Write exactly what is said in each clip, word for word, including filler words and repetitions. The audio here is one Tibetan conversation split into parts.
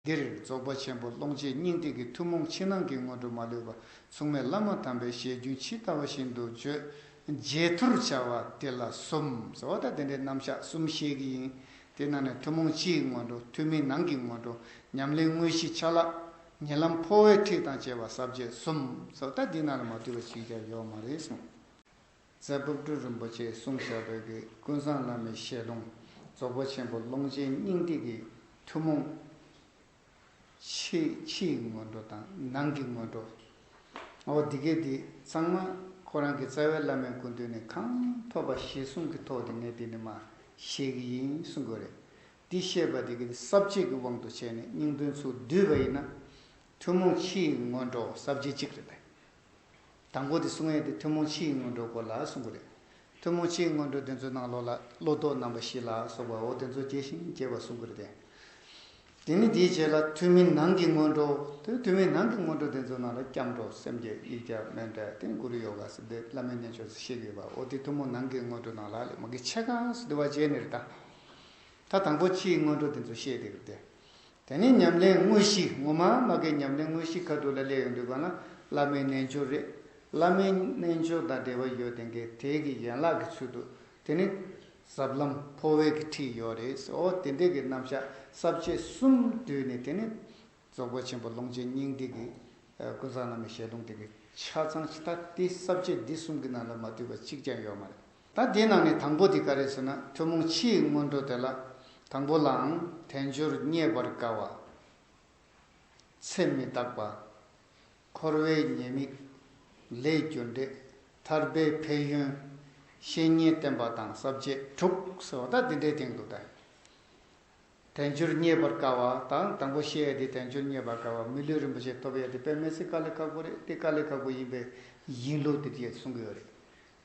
འདིར་རྫོགས་པ་ཆེན་པོ་ཀློང་ཆེན་སྙིང་ཐིག་གི་ཐུན་མོང་ཕྱི་ནང་གི་སྔོན་འགྲོ་མ་ལུས་པ་མཚུངས་མེད་བླ་མ་དམ་པའི་ཞལ་རྒྱུན་ཇི་ལྟ་བ་བཞིན་དུ་བརྗོད་རྗེས་མཐུར་བྱ་བ་དེ་ལ་གསུམ་ཟེར་བ་དང་། དེ་འདྲའི་རྣམ་གཞག་གསུམ་བཤད་ཀྱི་ཡིན། དེ་ནང་ནས་ཐུན་མོང་ཕྱིའི་སྔོན་འགྲོ། ཐུན་མིན་ནང་གི་སྔོན་འགྲོ། ཉམས་ལེན་དངོས་གཞི་ཆ་ལག་ཉེ་ལམ་འཕོ་བའི་ཁྲིད་དང་བཅས་པ་ས་བཅད་གསུམ་ཟེར་བ་དང་། དེ་ནང་ལ་མ་འདུས་པ་གཅིག་ཀྱང་ཡོད་མ་རེད་གསུངས། རྩ་བ་སྤྲུལ་རིན་པོ་ཆེས་གསུངས་བཞག་པའི་གི་ཀུན་བཟང་བླ་མའི་ཞལ་ལུང་རྫོགས་པ་ཆེན་པོ་ཀློང་ཆེན་སྙིང་ཐིག་གི་ཐུན་མོང་ཕྱི་ཕྱིའི་སྔོན་འགྲོ་དང་ནང་གི་སྔོན་འགྲོ། འོ་འདི་གས་འདི་ཚང་མ་ཁོ་རང་གི་རྩ་བའི་བླ་མའི་སྐུ་མདུན་ནས་གང་ཐོབ་པ་གཞིར་བཟུང་གི་ཐོག་ཏུ་ངས་འདི་ནས་མར་བཤད་ཀྱི་ཡིན་གསུང་གི་རེད། འདི་བཤད་པ་འདི་གས་འདི་ས་བཅད་ཀྱི་དབང་དུ་བྱས་ནས་སྙིང་དོན་ཚུར་བསྡུས་པ་ཡིན་ན། ཐུན་མོང་ཕྱིའི་སྔོན་འགྲོ་ས་བཅད་གཅིག་རེད་དེ། དང་པོ་དེ་གསུང་ཡས་དེ་ཐུན་མོང་ཕྱིའི་སྔོན་འགྲོ་སྐོར་ལ་གསུང་གི་རེད། ཐུན་མོང་ཕྱིའི་སྔོན་འགྲོ་དེ་ཚོའི་ནང་ལོགས་ལ་བློ་ལྡོག་རྣམ་པ་བཞི་ལ་སོགས་པ་འོ་དེ་ཚོ་རྒྱས་ཤིང་རྒྱས་པ་གསུང་གི་རེད་དེ། དེ་ནི་དེའི་རྗེས་ལ་ཐུན་མིན་ནང་གི་སྔོན་འགྲོ། དེ་ཐུན་མིན་ནང་གི་སྔོན་འགྲོ་དེ་ཚོའི་ནང་ལ་སྐྱབས་འགྲོ་སེམས་བསྐྱེད་ཡིག་བརྒྱ་མཎྜལ་དེ་གུ་རུ་ཡོ་ག་ཟེར་དེ་བླ་མའི་རྣལ་འབྱོར་ཟེར་བཤད་ཀྱི་ཡོད་པ། འོ་དེ་ཐུན་མོང་ནང་གི་སྔོན་འགྲོ་ནང་ལ་ལས་མ་གི་ཆེ་ག་ཟེར་དེ་བ་བྱས་ནི་རེད་ད། ད་དང་པོ་ཕྱིའི་སྔོན་འགྲོ་དེ་ཚོ་བཤད་དེ་རེད་དེ། དེ་ནས་ཉམས་ལེན་དངོས་གཞི་ངོ་མ་མ་གི་ཉམས་ལེན་དངོས་གཞི་ཁ་ཐུག་ལ་སླེབས་ཡོང་དུས་གང་ལ་བླ་མའི་རྣལ་འབྱོར་རེད། བླ་མའི་རྣལ་འབྱོར་དང་འབྲེལ་བ་ཡོད་དེ་གའི་དེ་གི་ཡན་ལག་གི་ཚུལ་དུ་དེ་ནི་ཟབ་ལམ་འཕོ་བའི་གི་ཁྲིད་ཡོད་རེད། འོ་དེ་འདྲའི་གི་རྣམ་གཞག་ས་བཅད་གསུམ་བསྡུས་ནས་དེ་ནི་རྫོགས་པ་ཆེན་པོ་ཀློང་ཆེན་སྙིང་ཐིག་གི་ཀུན་བཟང་བླ་མའི་ཞལ་ལུང་དེ་གི་ཆ་ཚང་ཞིག་ད་དེ་ས་བཅད་འདི་གསུམ་གི་ནང་ལ་མ་འདུས་པ་གཅིག་ཀྱང་ཡོད་མ་རེད། ད་དེའི་ནང་ནས་དང་པོ་དེ་ག་རེ་ཟེར་ན། ཐུན་མོང་ཕྱིའི་སྔོན་འགྲོ་དེ་ལ་དང་པོ་ལའང་དལ་འབྱོར་རྙེད་པར་དཀའ་བ། ཚེ་མི་རྟག་པ། འཁོར་བའི་ཉེས་དམིགས། ལས་རྒྱུ་འབྲས། ཐར་པའི་ཕན་ཡོན། བཤེས་གཉེན་བསྟེན་པ་དང་ས་བཅད་དྲུག་ཟེར་བ་ད་འདི་འདྲའི་སྟེང་དུ་ད། དལ་འབྱོར་རྙེད་པར་དཀའ་བ་དང་། དང་པོ་བཤད་ཡ་དེ་དལ་འབྱོར་རྙེད་པར་དཀའ་བ། མི་ལུས་རིན་པོ་ཆེ་ཐོབ་ཡ་དེ་དཔེ་མི་སྲིད་དཀའ་ལས་ཁག་པོ་རེད། དེ་དཀའ་ལས་ཁག་པོ་ཡིན་པའི་ཡིན་ལུགས་དེ་དེ་གསུང་གི་ཡོད་རེད།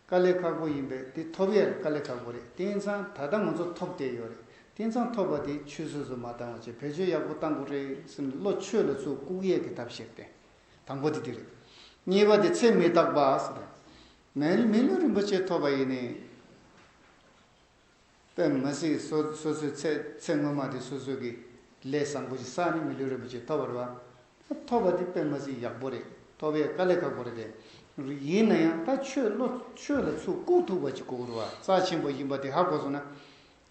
དཀའ་ལས་ཁག་པོ་ཡིན་པས་དེ་ཐོབ་ཡ་དཀའ་ལས་ཁག་པོ་རེད། དེང་སང་ད་ལྟ་ང་ཚོ་ཐོབ་བསྡད་ཡོད་རེད། དེང་སང་ཐོབ་པ་དེ་ཆུད་ཟོས་སུ་མ་བཏང་བ་བྱས་བེད་སྤྱོད་ཡག་པོ་བཏང་དགོས་རེད་ཟེར་ནས་བློ་ཆོས་ལ་ཚུར་བཀུག་ཡས་ཀྱི་ཐབས་ཤེས་ཏེ། དང་པོ་དེ་དེ་རེད། གཉིས་པ་དེ་ཚེ་མི་རྟག་པ་ཟེར་རེད། མི་མི་ལུས་རིན་པོ་ཆེ་ཐོབ་པ་ཡིན་ནའི། དཔེ་མི་སྲིད་སོ་སོ་སོའི་ཚེ་ཚེ་སྔོན་མ་དེ་སོ་སོ་གི་ལས་བཟང་པོ་ཞིག་བསགས་ནས་མི་ལུས་རིན་པོ་ཆེ་ཐོབ་པ་རེད་བ། ཐོབ་པ་དེ་དཔེ་མི་སྲིད་ཡག་པོ་རེད། ཐོབ་པའི་དཀའ་ལས་ཁག་པོ་རེད་དེ། ཡིན་ན་ཡང་ད་ཆོས་བློ་ཆོས་ལ་ཚུར་བཀུག་ཐུབ་པ་ཅིག་དགོས་རེད་བ། རྩ་ཆེན་པོ་ཡིན་པ་དེ་ཧ་གོ་སོང་ན།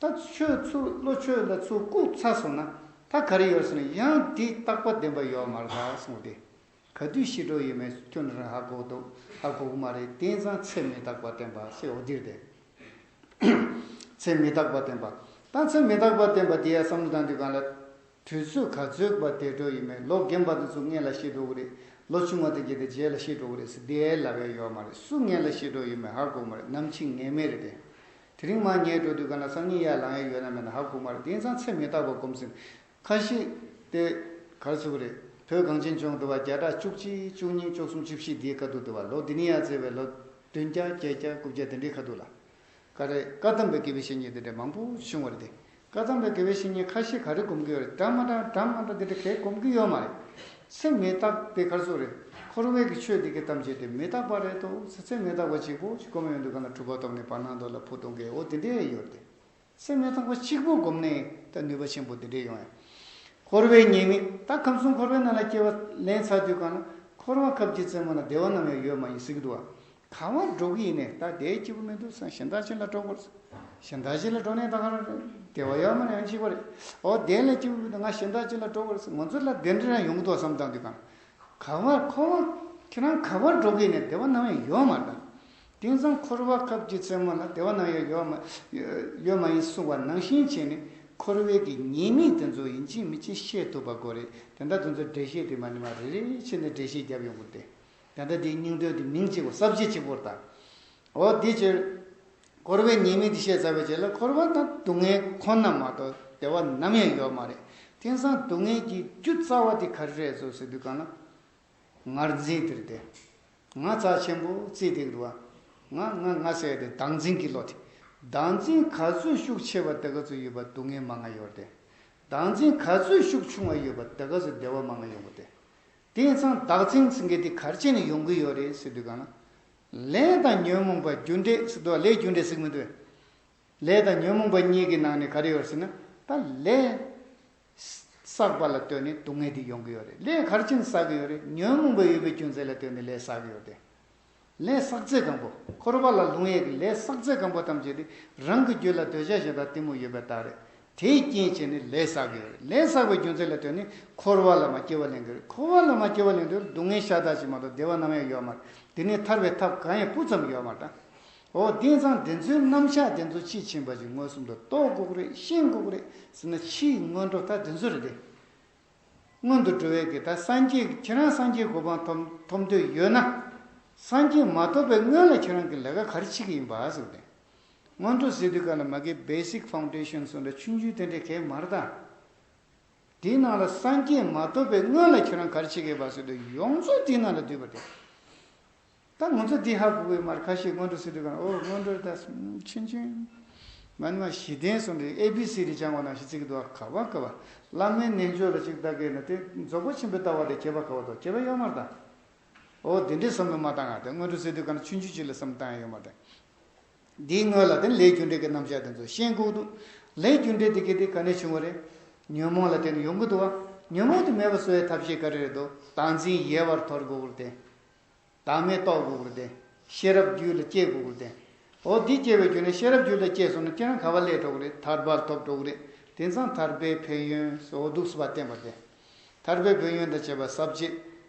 ད་ཆོས་ཚུར་བློ་ཆོས་ལ་ཚུར་བཀུག་ཚར་སོང་ན་ད་ག་རེ་ཡོད་ཟེར་ན། ཡང་དེ་རྟག་པ་བདེན་པ་ཡོད་མ་རེད་ད་གསུངས་ཏེ། ག་དུས་ཤི་འགྲོ་ཡོད་མེད་ཁྱོད་རང་ཧ་གོ་འདུག་ཧ་གོ་གི་མ་རེད། དེང་སང་ཚེ་མི་རྟག་པ་བསྟན་པ་ཟེར་འོ་འདིར་དེ། ཚེ་མི་རྟག་པ་བསྟན་པ། ད་ཚེ་མི་རྟག་པ་བསྟན་པ་དེ་ཡ་བསམ་བློ་བཏང་དུས་གང་ལ། དུས་ཚོད་ག་ཚོད་པ་དེ་འགྲོ་ཡོད་མེད། ལོ་རྒན་པ་དེ་ཚོ་སྔོན་ལ་ཤི་འགྲོ་གི་རེད། ལོ་ཆུང་བ་དེ་གྱད་དེ་རྗེས་ལ་ཤི་འགྲོ་གི་རེད་ཟེར་དེ་ལབ་ཡ་ཡོད་མ་རེད། སུ་སྔོན་ལ་ཤི་འགྲོ་ཡོད་མེད་ཧ་གོ་མ་རེད། ནམ་འཆི་ངེས་མེད་རེད་དེ། དེ་རིང་མ་ཉལ་འགྲོ་དུས་གང་ལ་སང་ཉིན་ཡར་ལངས་ཡ་ཡོད་ན་མེད་ན་ཧ་གོ་མ་རེད། དེང་སང་ཚེ་མི་རྟག་པ་སྒོམ་ཟིན། ཁ་ཤས་དེ་ག་རེ་ཟེར་དགོས་རེད། བོད་གངས་ཅན་ལྗོངས་འདི་བ་བརྒྱ་ཕྲག་བཅུ་གཅིག་བཅུ་གཉིས་བཅུ་གསུམ་བཅུ་བཞི་འདིའི་ཁ་ཐུག་འདི་བ་ལོ་འདི་ནས་ཡར་བརྩིས་པའི་ལོ་བདུན་བརྒྱ་བརྒྱད་བརྒྱ་དགུ་བརྒྱ་དེ་འདྲའི་ཁ་ཐུག་ལ། ག་རེ་བཀའ་གདམས་པའི་དགེ་བའི་བཤེས་གཉེན་དེ་འདྲ་མང་པོ་བྱུང་བ་རེད་དེ། བཀའ་གདམས་པའི་དགེ་བའི་བཤེས་གཉེན་ཁ་ཤས་ག་རེ་སྒོམ་གྱི་ཡོད་རེད། འདྲ་མ་འདྲ་འདྲ་མ་འདྲ་དེ་འདྲ་གས་སྒོམ་གྱི་ཡོད་མ་རེད། ཚེ་མི་རྟག་པའི་ག་རེ་ཟེར་དགོས་རེད། འཁོར་བའི་གི་ཆོས་འདི་གི་ཐམས་ཅད་དེ་མི་རྟག་པ་རེད་དོ་ཟེར། ཚེ་མི་རྟག་པ་གཅིག་པོ་ཞིག་སྒོམ་ཡོང་དུས་གང་ལ་གྲུབ་པ་ཐོབ་ནས་བར་སྣང་མདོ་ལ་ཕུ་གཏོང་གི་འོ་དེ་འདྲ་ཡོད་རེད་དེ། སེམས་ཡང་དང་པོ་གཅིག་པུ་བསྒོམས་ནས་ད་ནུས་པ་ཆེན་པོ་འདི་འདྲས་ཡོང་ཡ། འཁོར་བའི་ཉེས་དམིགས། ད་ཁམས་གསུམ་འཁོར་བའི་ནང་ལ་སྐྱེ་བ་ལེན་ཚར་དུས་གང་ན་འཁོར་བ་ཁབ་ཀྱི་རྩེ་མོ་ན་བདེ་བ་ནམ་ཡང་ཡོད་མ་ཡིན་ཟེར་གྱི་འདུག་བ། ག་བར་འགྲོ་གི་ཡིན་ནས་ད་བསྡད་སྐྱིད་པོ་མི་འདུག་བསམ་གཞན་དག་ཅིག་ལ་འགྲོ་དགོས་རེད། གཞན་དག་ཅིག་ལ་འགྲོ་ནས་ད་ག་རང་རེད། བདེ་བ་ཡོད་མ་ན་ཡང་གཅིག་པ་རེད། འོ་བསྡད་ལ་སྐྱིད་པོ་མི་འདུག་ང་གཞན་དག་ཅིག་ལ་འགྲོ་དགོས་རེད་ཟེར། ང་ཚོ་ལ་དེ་འདྲ་རང་ཡོང་གི་འདུག་བསམ་བཏང་དུས་གང་། ག་བར་འཁོར་བ། ཁྱེད་རང་ག་བར་འགྲོ་གི་ནས་བདེ་བ་ནམ་ཡང་ཡོད་མ་རེད། དེང་སང་འཁོར་བ་ཁབ་ཀྱི་རྩེ་མོ་ལ་བདེ་བ་ནམ་ཡང་ཡོད་མ། ཡོད་མ་ཡིན་གསུངས་པ་ནང་བཞིན་བྱས་ནས་འཁོར་བའི་གི་ཉེས་དམིགས་དེ་ཚོ་ཡིན་གཅིག་མིན་གཅིག་ཤེས་ཐུབ་པ་དགོས་རེད། དེ་འདྲ་དེ་ཚོ་འགྲེལ་བཤད་དེ་མ་ནི་མ་རེ་རེ་བྱས་ནས་འགྲེལ་བཤད་རྒྱབ་ཡོང་དགོས་ཏེ། ད་ལྟ་དེའི་སྙིང་དོན་དེ་མིང་གཅིག་པོ་ས་བཅད་གཅིག་པོར་བཏགས། འོ་དེ་ཕྱིར། འཁོར་བའི་ཉེས་དམིགས་དེ་བཤད་ཚར་བའི་རྗེས་ལ་འཁོར་བ་དང་སྡུག་བསྔལ་ཁོ་ན་མ་གཏོགས་བདེ་བ་ནམ་ཡང་ཡོད་མ་རེད། དེང་སང་སྡུག་བསྔལ་གྱི་རྒྱུ་རྩ་བ་དེ་ག་རེ་རེད་ཟེར་ཟེར་དུས་གང་ན། ངར་འཛིན་དེ་རེད་དེ། ང་རྩ་ཆེན་པོ་བརྩིས་བསྡད་ཀྱི་འདུག་བ། ང་ང་ང་ཟེར་ཡ་དེ་བདག་འཛིན་གྱི་བློ་དེ། བདག་འཛིན་ག་ཚོད་ཤུགས་ཆེ་བ་དེ་ག་ཚོད་ཡོད་པ་སྡུག་བསྔལ་མང་ང་ཡོད་རེད་དེ། བདག་འཛིན་ག་ཚོད་ཤུགས་ཆུང་བ་ཡོད་པ་དེ་ག་ཚོད་བདེ་བ་མང་ང་ཡོང་གི་རེད་དེ། དེ་ཡིན་ཙང་བདག་འཛིན་ཟེར་མཁན་དེ་ག་རེ་བྱས་ནས་ཡོང་གི་ཡོད་རེད་ཟེར་དུས་གང་ན། ལས་དང་ཉོན་མོངས་པ་རྒྱུ་འབྲས་ཟེར་དུས་ལས་རྒྱུ་འབྲས་ཟེར་གྱི་མི་འདུག་ལས་དང་ཉོན་མོངས་པ་གཉིས་ཀྱི་ནང་ནས་ག་རེ་ཡོད་ཟེར་ན། ད་ལས་ བསགས་པ་ལ་ལྟོས་ནས་སྡུག་བསྔལ་དེ་ཡོང་གི་ཡོད་རེད། ལས་ག་རེ་བྱས་ནས་བསགས་ཀྱི་ཡོད་རེད། ཉོན་མོངས་པ་ཡོད་པའི་རྒྱུ་མཚན་ལ་ལྟོས་ནས་ལས་བསགས་ཀྱི་ཡོད་རེད། ལས་བསགས་ཚད་གང་པོ། འཁོར་བ་ལ་ལྷུང་ཡས་ཀྱི་ལས་བསགས་ཚད་གང་པོ་ཐམས་ཅད་དེ་རང་གི་རྒྱུད་ལ་འདོད་ཆགས་ཞེ་སྡང་གཏི་མུག་ཡོད་པའི་རྟགས་རེད། དེའི་རྐྱེན་བྱས་ནས་ལས་བསགས་ཀྱི་ཡོད་རེད། ལས་བསགས་པའི་རྒྱུ་མཚན་ལ་ལྟོས་ནས་འཁོར་བ་ལ་མར་སྐྱེ་བ་ལེན་གྱི་རེད། འཁོར་བ་ལ་མར་སྐྱེ་བ་ལེན་དུས་སྡུག་བསྔལ་ཤ་སྟག་ཅིག་མ་གཏོགས་བདེ་བ་ནམ་ཡང་ཡོད་མ་རེད། དེ་ནས་ཐར་བའི་ཐབས་གང་ཡང་སྤུ་ཙམ་ཡོད་མ་རེད། འོ་དེ་ཙང་དེ་ཚོའི་རྣམ་གཞག་དེ་ཚོ་དཔྱིས་ཕྱིན་པ་ཅིག་མངོན་སུམ་དུ་རྟོགས་དགོས་ཀྱི་རེད། ཤེས་དགོས་ཀྱི་རེད་ཟེར་ན། ཕྱིའི་སྔོན་འགྲོ་ད་དེ་ཚོ་རེད་དེ། སྔོན་དུ་འགྲོ་བའི་གི་ད་སངས་རྒྱས། ཁྱེད་རང་སངས་རྒྱས་གོ་འཕང་ཐོབ་ཐོབ་འདོད་ཡོད་ན། སངས་རྒྱས་མ་ཐོབ་པའི་སྔོན་ལ་ཁྱེད་རང་གི་ལས་ཀ་ག་རེ་བྱེད་ཀྱི་ཡིན་པ་ཟེར་ཏེ། སྔོན་འགྲོ་ཟེར་དུས་ག་ལ་མ་གི་basic foundation ཟེར་འདྲ་ཆུང་ཆུང་དེ་འདྲའི་གས་མ་རེད་ད། དེའི་ནང་ལ་སངས་རྒྱས་མ་ཐོབ་པའི་སྔོན་ལ་ཁྱེད་རང་ག་རེ་བྱེད་ཀྱི་ཡོད་པ་ཟེར་དུས་ཡོངས་རྫོགས་དེའི་ནང་ལ་འདུས་པ་རེད། ད་ང་ཚོ་འདི་ཧ་གོ་གི་མ་རེད། ཁ་ཤས་སྔོན་འགྲོ་ཟེར་དུས་ག་ལ། ཨོ་སྔོན་འགྲོ་ད་ཆུང་ཆུང་མ་ནི་མ་གཞི་རྟེན་སོང་དུས་ཨེ་བི་སི་ཌི་སྦྱང་བ་ནང་བཞིན་བརྩི་གི་འདུག་ག་བ་ག་བ། བླ་མའི་རྣལ་འབྱོར་ལ་ཅིག་ལྟ་གི་ན་དེ་རྫོགས་པ་ཆེན་པོའི་ལྟ་བ་དེ་ཁྱད་པར་ག་བ་འདུག་ཁྱད་པར་ཡོད་མ་རེད་ད། ཨོ་དེ་འདྲའི་བསམ་བློ་མ་བཏང་ང་། དེ་སྔོན་འགྲོ་ཟེར་དུས་ག་ལ་ཆུང་ཆུང་ཅིག་ལ་བསམ་བློ་བཏང་ཡ་ཡོད་མ་རེད། འདིའི་སྔོན་ལ་དེ་ལས་རྒྱུ་འབྲས་ཀྱི་རྣམ་གཞག་དེ་ཚོ་ཤེས་དགོས་འདུག་ལས་རྒྱུ་འབྲས་དེ་ག་དེ་ག་ནས་བྱུང་བ་རེད། ཉོན་མོངས་ལ་བརྟེན་ནས་ཡོང་གི་འདུག་བ། ཉོན་མོངས་དེ་མེད་པ་བཟོ་བའི་ཐབས་ཤེས་ག་རེ་རེད་འདུག་བདག་འཛིན་ཡལ་བར་དོར་དགོས་ཀྱི་རེད་དེ། བདག་མེད་རྟོགས་དགོས་ཀྱི་རེད་དེ། ཤེས་རབ་རྒྱུད་ལ་སྐྱེ་དགོས་ཀྱི་རེད་དེ། འོ་འདི་སྐྱེ་བའི་རྒྱུ་ནས་ཤེས་རབ་རྒྱུད་ལ་སྐྱེས་སོང་ན་ཁྱེད་རང་ག་བ་སླེབས་འགྲོ་གི་རེད། ཐར་པ་ཐོབ་འགྲོ་གི་རེད། དེང་སང་ཐར་པའི་ཕན་ཡོན་སོགས་འདུག་སེ་བསྟན་པ་སྟེ། ཐར་པའི་ཕན་ཡོན་དང་བཅས་པ་ཟབ་ཅིག་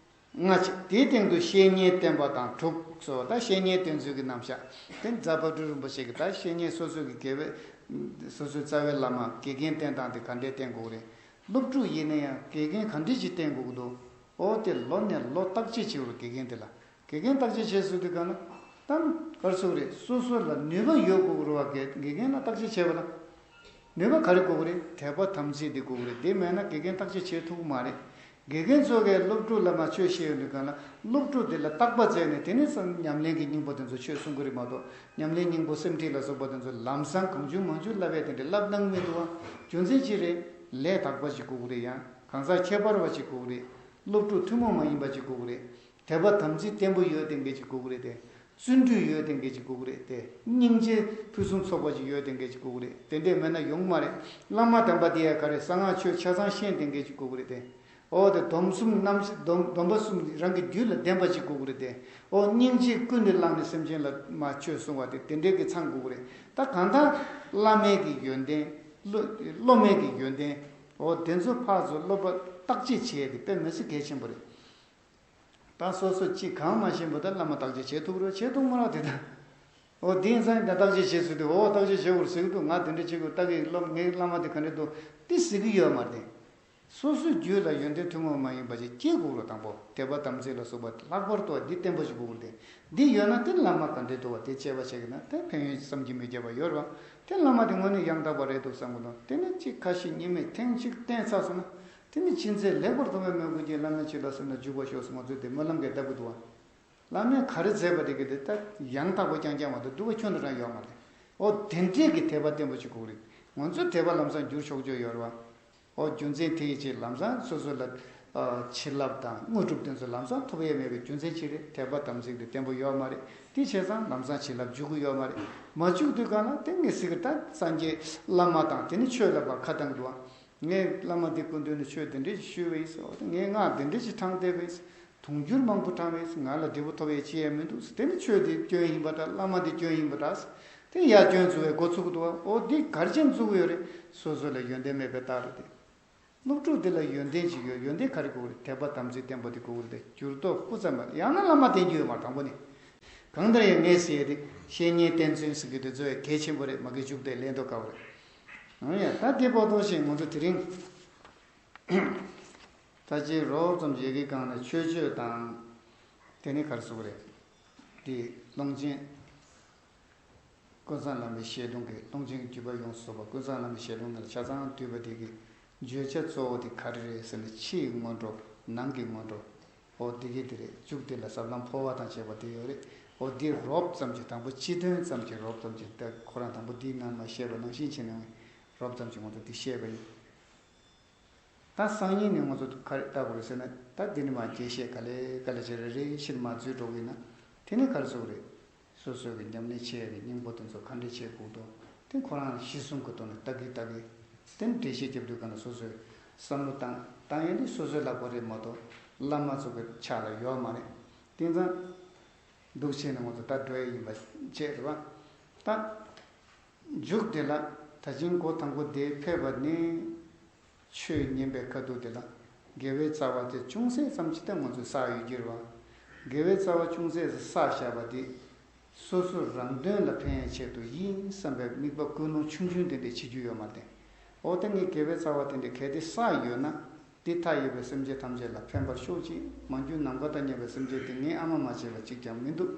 ལྔ་གཅིག་དེའི་སྟེང་དུ་བཤེས་གཉེན་བསྟེན་པ་དང་དྲུག་སོགས། ད་བཤེས་གཉེན་བསྟེན་ཚུལ་གྱི་རྣམ་གཞག་དེ་རྫ་དཔལ་སྤྲུལ་རིན་པོ་ཆེ་གིས་ད་བཤེས་གཉེན་སོ་སོ་གི་དགེ་བའི། སོ་སོའི་རྩ་བའི་བླ་མ་དགེ་རྒན་བསྟེན་སྟངས་དེ་ག་འདྲས་བསྟེན་དགོས་རེད། སློབ་ཕྲུག་ཡིན་ན་ཡང་དགེ་རྒན་ག་འདྲས་ཅིག་བསྟེན་དགོས་ཀྱི་འདུག་འོ་དེ་ལོ་ནས་ལོ་བརྟག་དཔྱད་བྱེད་དགོས་རེད། དགེ་རྒན་དེ་ལ། དགེ་རྒན་བརྟག་དཔྱད་བྱེད་ཚུལ་དེ་ག་ན། གཏམ་ག་རེ་ཟེར་དགོས་རེད། སོ་སོ་ལ་ནུས་པ་ཡོད་དགོས་ཀྱི་རེད་བ། དགེ་དགེ་རྒན་ལ་བརྟག་དཔྱད་བྱས་པ་ན། ནུས་པ་ག་རེ་དགོས་ཀྱི་རེད། དད་པ་དམ་ཚིག་དེ་དགོས་ཀྱི་རེད། དེ་མེད་ན་དགེ་རྒན་བརྟག་དཔྱད་བྱེད་ཐུབ་ཀྱི་མ་རེད། དགེ་རྒན་ཚོ་གིས་སློབ་ཕྲུག་ལ་མར་ཆོས་བཤད་ཡོང་དུས་ག་ལ། སློབ་ཕྲུག་དེ་ལ་བརྟག་པ་མཛད་ནས་དེ་ནས་སང་ཉམས་ལེན་གྱི་སྙིང་པོ་དེ་ཚོ་ཆོས་གསུང་གི་རེད་མ་གཏོགས། ཉམས་ལེན་སྙིང་པོ་སེམས་ཁྲིད་ལ་སོགས་པ་དེ་ཚོ་ལམ་སང་གང་བྱུང་མང་བྱུང་བསླབ་པས་དེ་འདྲ་བསླབ་གནང་མི་འདུག་བ། རྒྱུ་མཚན་ཅི་རེད། ལས་དག་པ་ཞིག་དགོས་ཀྱི་རེད། ཡང་གང་ཟག་ཁྱད་པར་བ་ཞིག་དགོས་ཀྱི་རེད། སློབ་ཕྲུག་ཐུན་མོང་མ་ཡིན་པ་ཞིག་དགོས་ཀྱི་རེད། དད་པ་དམ་ཚིག་བརྟན་པོ་ཡོད་བསྡད་མཁན་ཅིག་དགོས་ཀྱི་རེད་དེ། བརྩོན་འགྲུས་ཡོད་བསྡད་མཁན་ཅིག་དགོས་ཀྱི་རེད་དེ། སྙིང་རྗེ་ཕུན་སུམ་ཚོགས་པ་ཅིག་ཡོད་བསྡད་མཁན་ཅིག་དགོས་ཀྱི་རེད། དེ་འདྲས་མེད་ན་ཡོང་གི་མ་རེད། བླ་མ་དམ་པ་དེ་ཡང་ག་རེ། གསང་སྔགས་ཆོས་ཆ་ཚང་ཤེས་བསྡད་མཁན་ཅིག་དགོས་ཀྱི་རེད་དེ། ཨོ་དེ་སྡོམ་གསུམ་རྣམ། སྡོམ་སྡོམ་པ་གསུམ་རང་གི་རྒྱུད་ལ་ལྡན་པ་ཅིག་དགོས་ཀྱི་རེད་དེ། ཨོ་སྙིང་རྗེ་ཀུན་ནས་བསླངས་ནས་སེམས་ཅན་ལ་མར་ཆོས་གསུང་བ་དེ་དེ་འདྲས་ཀྱི་ཚང་དགོས་ཀྱི་རེད། ད་གང་ལྟར་བླ་མའི་གི་ཡོན་ཏན། སློབ་སློབ་མའི་གི་ཡོན་ཏན། ཨོ་དེ་ཚོ་ཕར་ཚུར་སློབ་པ་བརྟག་དཔྱད་བྱེད་ཡས་དེ་དཔེ་མི་སྲིད་གལ་ཆེན་པོ་རེད། ད་སོ་སོ་གཅིག་གང་མ་ཤེས་པ་ད་བླ་མ་བརྟག་དཔྱད་བྱེད་ཐུབ་རེད། བྱེད་ཐུབ་མ་རེད་དེ་ད། ཨོ་དེང་སང་ད་བརྟག་དཔྱད་བྱེད་ཟེར་དུས། ཨོ་བརྟག་དཔྱད་བྱེད་དགོས་ཟེར་གི་འདུག་ང་དེ་འདྲ་བྱེད་དགོས། ད་གི་སློབ། ངའི་བླ་མ་དེ་ག་འདྲ་འདུག་དེ་ཟེར་གི་ཡོད་མ་རེད། སོ་སོའི་རྒྱུད་ལ་ཡོན་ཏན་ཐུན་མོང་མ་ཡིན་པ་ཞིག་སྐྱེ་དགོས་རེད། དང་པོ་དད་པ་དམ་ཚིག་ལ་སོགས་པ་ལྷག་པར་དུ་འདི་བརྟན་པོ་ཞིག་དགོས་རེད་དེ། འདི་ཡོད་ན་དེ་བླ་མ་ག་འདྲ་འདུག་བ་དེ་དཔྱད་པ་བྱེད་ཀྱི་ན་དེ་ཕན་ཡོན་བསམ་གྱིས་མི་ཁྱབ་པ་ཡོད་རེད་བ། དེ་བླ་མ་དེ་དངོས་གནས་ཡང་དག་པ་རེད་འདུག་བསམ་གི་འདུག་དེ་ནས་གཅིག་ཁ་ཞེ་གཉིས་མེད་ཐེངས་གཅིག་བསྟེན་ཚར་སོང་ན། དེ་ནི་ཅི་མཛད་ལེགས་པར་མཐོང་བའི་མོས་གུས་ཀྱིས། བླ་མའི་ཆོས་ལ་སེམས་ནི་འཇུག་པར་ཤོག་ཟེར་ང་ཚོས་དེ་སྨོན་ལམ་གྱི་བཏབ་གི་འདུག་བ། བླ་མས་ག་རེ་མཛད་པ་དེ་གི་དེ་ད་ཡང་དག་པོ་རྐྱང་རྐྱང་མ་གཏོགས་སྡུག་པ་ཁྱོན་ནས་རང་ཡོད་མ་རེད། ཨོ་དེ་འདྲས་ཀྱི་དད་པ་བརྟན་པོ་ཞིག་དགོས་རེད། ང་ཚོའི་དད་པ་ལམ་སང་འགྱུར་ཆོག་ཆོག་ཡོད་རེད་བ། ཨོ་རྒྱུ་མཚན་དེ་ཡི་ཕྱིར་ལམ་སང་སོ་སོ་ལ་ཨ་བྱིན་རླབས་དང་དངོས་གྲུབ་དེ་ཚོ་ལམ་སང་ཐོབ་ཡས་མེད་པའི་རྒྱུ་མཚན་ཅི་རེད། དད་པ་དམ་ཚིག་དེ་བརྟན་པོ་ཡོད་མ་རེད། དེ་བྱས་ཙང་ལམ་སང་བྱིན་རླབས་འཇུག་གི་ཡོད་མ་རེད། མ་འཇུག་དུས་ག་ལ་དེ་ངས་ཟེར་གི། ད་སངས་རྒྱས་བླ་མ་དང་དེ་ནི་ཆོས་ལ་ཕར་ཁ་བཏང་གི་འདུག་བ། ངས་བླ་མ་འདི་སྐུ་མདུན་ནས་ཆོས་འདི་འདྲས་ཞུས་པ་ཡིན་ཟེར། འོ་ངས་སྔགས་འདི་འདྲས་ཅིག་བགྲངས་བསྡད་པ་ཡིན་ཟེར། དུང་ཕྱུར་མང་པོ་བགྲངས་པ་ཡིན་ཟེར། ང་ལ་འབྲས་བུ་ཐོབ་ཡས་ཅི་ཡང་མི་འདུག་ཟེར། དེ་ནི་ཆོས་འདི་སྐྱོན་ཡིན་པ་འདྲ། བླ་མ་འདི་སྐྱོན་ཡིན་པ་འདྲ་ཟེར། དེ་ཡར་སྐྱོན་འཛུགས་པའི་འགོ་ཚུགས་ཀྱི་འདུག་བ། འོ་འདི་ག་རེ་བྱས་ནས་འཛུགས་ཀྱི་ཡོད་རེད། སོ་སོ་ལ་ཡོན་ཏན་མེད་པའི་རྟགས་རེད་དེ། སློབ་ཕྲུག་འདི་ལ་ཡོན་ཏན་ཅིག་ཡོད། ཡོན་ཏན་ག་རེ་དགོས་རེད། དད་པ་དམ་ཚིག་བརྟན་པོ་དེ་དགོས་རེད་དེ། འགྱུར་ལྡོག་སྤུ་ཙམ་མེད། ཡང་ན་བླ་མ་བསྟེན་རྒྱུ་ཡོད་མ་རེད། དང་པོ་ནི། གང་ལྟར་ཡང་ངས་ཟེར་ཡས་དེ་བཤེས་གཉེན་བསྟེན་ཚུལ་ཟེར་གྱི་དེ་ཚོ་ཡང་གལ་ཆེན་པོ་རེད། མ་གི་འཇུག་དེ་ལེན་མདོག་ཁ་པོ་རེད། འོ་ཡ། ད་དེ་བར་དུ་ཞིག་ང་ཚོ་དེ་རིང་ད་ཅིག་རོབ་ཙམ་བྱེད་ཀྱི་སྒང་ནས་མཆོད་བརྗོད་དང་། དེ་ནི་ག་རེ་ཟེར་དགོས་རེད། དེ་ཀློང་ཆེན་ཀུན་བཟང་བླ་མའི་ཞལ་ལུང་གི། ཀློང་ཆེན་གྱི་བརྒྱུད་པ་ཡོངས་སུ་རྫོགས་པ་ཀུན་བཟང་བླ་མའི་ཞལ་ལུང་ནང་ལ་ཆ་ཚང་འདུས་པ་དེ་གི་བརྗོད་བྱ་གཙོ་བོ་དེ་ག་རེ་རེད་ཟེར་ན། ཕྱིའི་སྔོན་འགྲོ། ནང་གི་སྔོན་འགྲོ། འོ་དེ་གི་དེ་རེད། མཇུག་དེ་ལ་ཟབ་ལམ་འཕོ་བ་དང་བཅས་པ་དེ་ཡོད་རེད། འོ་དེ་རོབ་ཙམ་གྱིས། དང་པོ་སྤྱི་དོན་ཙམ་གྱིས་རོབ་ཙམ་གྱིས། ད་ཁོ་རང་དང་པོ་འདིའི་ནང་ལ་བཤད་པ་ནང་བཞིན་བྱས་ནས་རོབ་ཙམ་གྱིས་ང་ཚོ་འདི་བཤད་པ་ཡིན། ད་སང་ཉིན་ནས་ང་ཚོ་ག་རེ་ལྟ་དགོས་རེད་ཟེར་ན། ད་འདི་ནས་མར་རྒྱས་བཤད་ག་ལེ་ག་ལེ་བྱས་རེ་རེ་བཞིན་མར་འཛུལ་འགྲོ་གི་ཡིན་ན། དེ་ནས་ག་རེ་བཟོ་གི་རེད། སོ་སོའི་གི་ཉམས་ལེན་བྱེད་ཡག་གི་སྙིང་པོ་དེ་ཚོ་ག་འདྲས་བྱེད་དགོས་འདུག་དེ་ཁོ་རང་གཞི་བཟུང་གི་ཐོག་ནས་ལྟ་གི་ལྟ་གི། དེ་ནས་འགྲེལ་བཤད་རྒྱབ་དུས་ག་ན་སོ་སོའི་ བསམ་བློ་བཏང་བཏང་ཡས་དེ་སོ་སོའི་ལག་པ་རེད་མ་གཏོགས་བླ་མ་ཚོ་གི་ཕྱག་ལ་ཡོད་མ་རེད། དེ་ཙང་འདུག་བྱས་ནས་ང་ཚོ་ད་འགྲོ་ཡས་ཡིན་པ་བྱས་རེད་བ། ད་མཇུག་དེ་ལ་ད་ཅིང་གོ་དང་པོ་དེ་ཕེབས་པ་ནི། ཆོས་ཉན་པའི་ཁ་ཐུག་དེ་ལ་དགེ་བའི་རྩ་བ་དེ་ཅུང་ཟད་ཙམ་ཅིག་ད་ང་ཚོས་བསགས་ཡོད་ཀྱི་རེད་བ། དགེ་བའི་རྩ་བ་ཅུང་ཟད་བསགས་བཞག་པ་དེ་སོ་སོ་རང་དོན་ལ་ཕན་ཡས་ཆེད་དུ་ཡིན་བསམ་པའི་དམིགས་པ་ཀུན་སློང་ཆུང་ཆུང་དེ་འདྲ་བྱེད་རྒྱུ་ཡོད་མ་རེད། འོ་ད་ངས་དགེ་བའི་རྩ་བ་དེ་འདྲ་གལ་ཏེ་བསགས་ཡོད་ན། འདི་མཐའ་ཡས་པའི་སེམས་ཅན་ཐམས་ཅད་ལ་ཕན་པར་ཤོག་ཅིག་མ་གྱུར་ནམ་མཁའ་དང་མཉམ་པའི་སེམས་ཅན་དེ་ངས་ཨ་མ་མ་བྱས་པ་གཅིག་ཀྱང་མི་འདུག་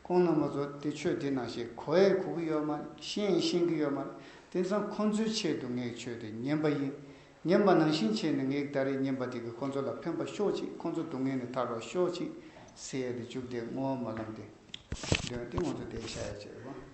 ཁོང་རྣམ་པ་ཚོ་དེ་ཆོས་དེ་ནང་བཞིན་གོ་ཡས་གོ་གི་ཡོད་མ་རེད། ཤེས་ཡས་ཤེས་ཀྱི་ཡོད་མ་རེད། དེ་ཙང་ཁོང་ཚོའི་ཆེད་དུ་ངས་ཆོས་དེ་ཉན་པ་ཡིན། ཉན་པ་ནང་བཞིན་བྱས་ནས་ངས་ད་རེས་ཉན་པ་དེ་གིས་ཁོང་ཚོ་ལ་ཕན་པ་ཤོག་ཅིག་ཁོང་ཚོ་སྡུག་བསྔལ་ནས་ཐར་བ་ཤོག་ཅིག་ཟེར་ཡས་དེ་མཇུག་དེ་བསྔོ་བ་སྨོན་ལམ་དེ་འདོན་ཏེ་ང་ཚོ་དེ་བྱ་ཡ་བྱེད་རེད་བ།